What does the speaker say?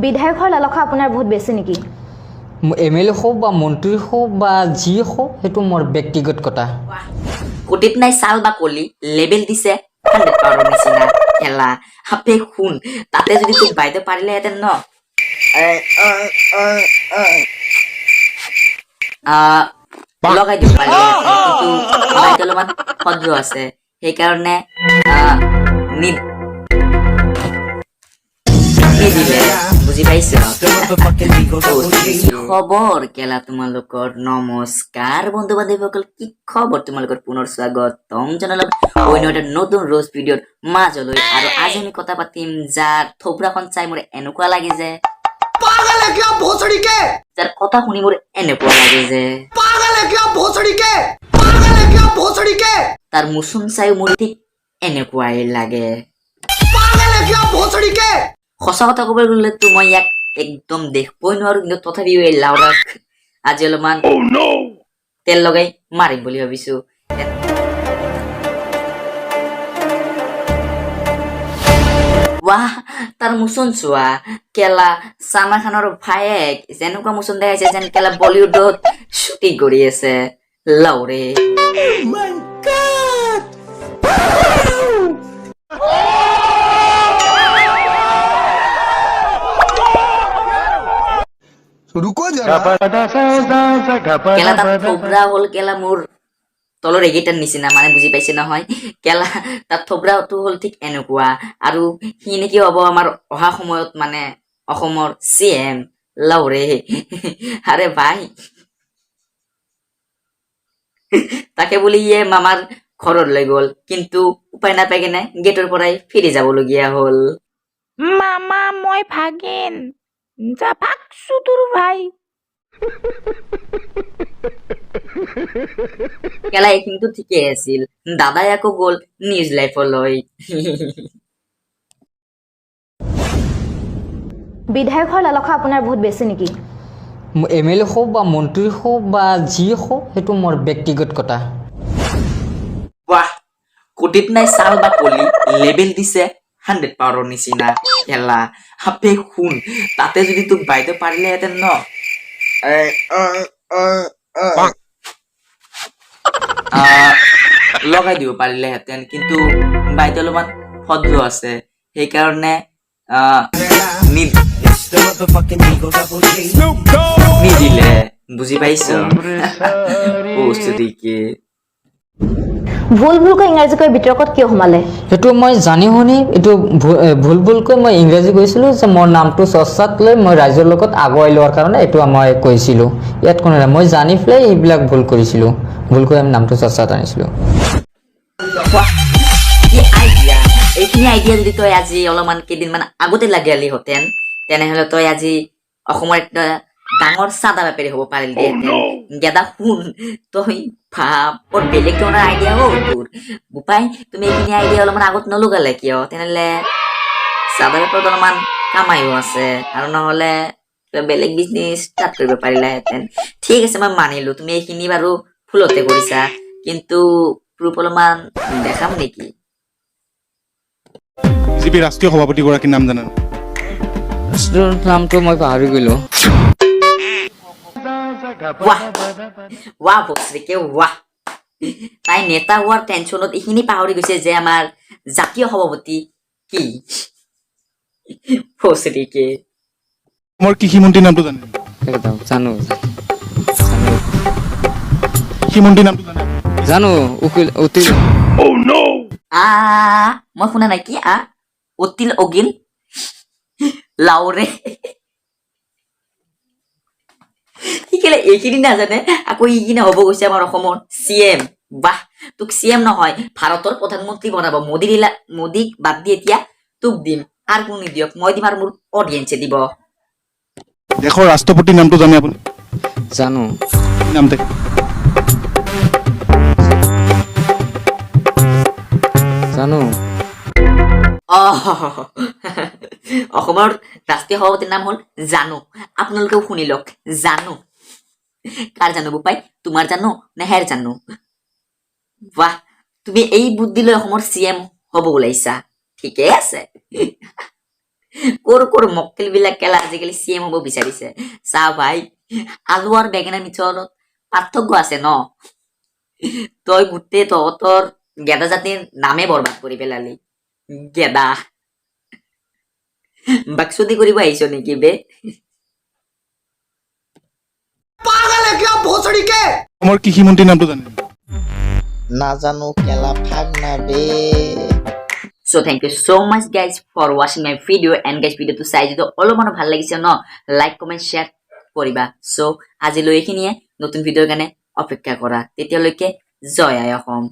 বিধায়ক হোৱাৰ লালসা আপোনাৰ বহুত বেছি নেকি? এম এল এ হওক বা মন্ত্ৰী হওক বা যি হওক, সেইটো মোৰ ব্যক্তিগত কথা। কোটিত নাই চাল বা কলি, লেবেল দিছে 100 পাৱাৰৰ নিচিনা। খেলা হাপে শুন, তাতে যদি তোক বাইদেউ পাৰিলেহেঁতেন ন, লগাই দিব পাৰিলেহেঁতেন। কিন্তু বাইদেউ অলপমান ভদ্ৰ আছে, সেইকাৰণে নিদিলে, বুজি পাইছ? কি খবৰ কেলা তোমালোকৰ? নমস্কাৰ বন্ধু বান্ধৱীসকল, কি খবৰ তোমালোকৰ? পুনৰ স্বাগতম জনালো অন্য এটা নতুন ৰ'জ ভিডিঅ'ৰ মাজলৈ। আৰু আজি আমি কথা পাতিম যাৰ থোপৰাখন চাই মোৰ এনেকুৱা লাগে যে, যাৰ কথা শুনি মোৰ এনেকুৱা লাগে যে, তাৰ মোচন চাইও মোৰ ঠিক এনেকুৱাই লাগে। সঁচা কথা ক'বলৈ গ'লেতো মই ইয়াক একদম দেখিবই নোৱাৰো, কিন্তু তথাপিও এই লাউৰাক আজি অলপমান তেল লগাই মাৰিম বুলি ভাবিছো। ৱাহ, তাৰ মোচন চোৱা, কেলা চালমান খানৰ ভায়েক যেনেকুৱা মোচন দেখাইছে, যেন কেলা বলিউডত শ্বুটিং কৰি আছে লাউৰে। रुको जरा। কেলা তাত থোবৰা হ'ল কেলা মোৰ তলৰ এইকেইটাৰ নিচিনা, মানে বুজি পাইছে নহয়? কেলা তাত থোবৰাটো হ'ল ঠিক এনেকুৱা। আৰু সি নেকি হ'ব আমাৰ অহা সময়ত মানে অসমৰ চি এম। লাউৰে, আৰে ভাই, তাকে বুলি ইয়ে মামাৰ ঘৰলৈ গ'ল, কিন্তু উপায় নাপাই কেনে গেটৰ পৰাই ফিৰি যাবলগীয়া হ'ল। মামা, মই ভাগিন, যা ভাগ চুদুৰ ভাই। কেলা এইখিনিতো ঠিকেই আছিল, দাদাই আকৌ গ'ল নিউজ লাইফলৈ। বিধায়ক হোৱাৰ লালসা আপোনাৰ বহুত বেছি নেকি? এম এল এ হওক বা মন্ত্ৰী হওক বা যি হওক, সেইটো মোৰ ব্যক্তিগত কথা। বাহ, কোটিত নাই চাল বা কলি, লেবেল দিছে 100 পাৱাৰৰ নিচিনা। খেলা হাপে শুন, তাতে যদি তোক বাইদেউ পাৰিলেহেঁতেন ন, লগাই দিব পাৰিলেহেঁতেন। কিন্তু বাইদেউ অলপমান ভদ্ৰ আছে, সেইকাৰণে নিদিলে, বুজি পাইছ? বস্তুটিকে ভুল ভুলকৈ ইংৰাজী কৈ বিতৰ্কত কিয় সোমালে? সেইটো মই জানি শুনি এইটো ভুল ভুলকৈ মই ইংৰাজী কৈছিলোঁ যে মোৰ নামটো চৰ্চাত লৈ মই ৰাইজৰ লগত আগুৱাই লোৱাৰ কাৰণে এইটো মই কৈছিলোঁ। ইয়াত কোনো নাই, মই জানি পেলাই এইবিলাক ভুল কৰিছিলোঁ, ভুলকৈ আমি নামটো চৰ্চাত আনিছিলোঁ। বাহ, কি আইডিয়া! এইখিনি আইডিয়া যদি তই আজি অলপমান কেইদিনমান আগতে লাগালিহেঁতেন, তেনেহলে তই আজি অসমৰ এটা ডাঙৰ চাদা বেপাৰী হ'ব পাৰিলিহেঁতেন। গেদা শুন, তই ভাব, বৰ বেলেগ ধৰণৰ আইডিয়া হ'ব তোৰ। বোপাই, তুমি এইখিনি আইডিয়া অলপমান আগত নলগালে কিয়? তেনেহ'লে চাদা বেপাৰত অলপমান কামাইও আছে, আৰু নহ'লে কিবা বেলেগ বিজনেছ ষ্টাৰ্ট কৰিব পাৰিলাহেঁতেন। ঠিক আছে, মই মানিলো, তুমি এইখিনি বাৰু ভুলতে কৰিছা, কিন্তু প্ৰুফ অলপমান দেখাম নেকি? বিজেপিৰ ৰাষ্ট্ৰীয় সভাপতিগৰাকীৰ নাম জানেনে? নামটো মই পাহৰি গ'লোঁ। ৱাহ ৱাহ ভোচৰিকে ৱাহ! তাই নেতা হোৱাৰ টেনচনত এইখিনি পাহৰি গৈছে যে আমাৰ জাতীয় সভাপতি কি। ভোচৰিকে। অসমৰ কৃষিমন্ত্ৰীৰ নামটো জানে? একদম জানো, জানো। কৃষিমন্ত্ৰীৰ নামটো জানে? জানো, উকিল অতিল। আ, মই শুনা নাই, কি? আ, অতিল অগিল? লাউৰে, সি কেলে এইখিনি নাজানে, আকৌ ই কিনে হ'ব গৈছে আমাৰ অসমৰ চি এম। বাহ, তোক চি এম নহয়, ভাৰতৰ প্ৰধানমন্ত্ৰী বনাব মোদী। দিলা মোদীক বাদ দি এতিয়া তোক দিম, আৰু কোনো নিদিয়ক, মই দিম আৰু মোৰ অডিয়েঞ্চে দিব। দেশৰ ৰাষ্ট্ৰপতিৰ নামটো জানে আপুনি? জানো। কি নাম তেখেত? জানো। অসমৰ ৰাষ্ট্ৰীয় সভাপতিৰ নাম হ'ল জানো। আপোনালোকেও শুনি লওক, জানো। কাৰ জানো বোপাই? তোমাৰ জানো নে হেৰ জানো? বাহ, তুমি এই বুদ্ধি লৈ অসমৰ চি এম হ'ব ওলাইছা, ঠিকেই আছে। ক'ৰ ক'ৰ মক্কেলবিলাক কেলা আজিকালি চিএম হ'ব বিচাৰিছে। চা ভাই, আলু আৰু বেঙেনাৰ ভিতৰত পাৰ্থক্য আছে ন। তই গোটেই তহঁতৰ গেদা জাতিৰ নামে বৰবাদ কৰি পেলালি। গেদা, বাকচুদি কৰিব আহিছ নেকি বে? অসমৰ কৃষিমন্ত্ৰীৰ নামটো জানে? নাজানো কেলা, ভাগ না বে। So thank you so much, guys, for watching my video. And guys, ভিডিঅ'টো চাই যদি অলপমানো ভাল লাগিছে ন, লাইক, কমেণ্ট, শ্বেয়াৰ কৰিবা। চ' আজিলৈ এইখিনিয়ে। নতুন ভিডিঅ'ৰ কাৰণে অপেক্ষা কৰা। তেতিয়ালৈকে জয় আই অসম।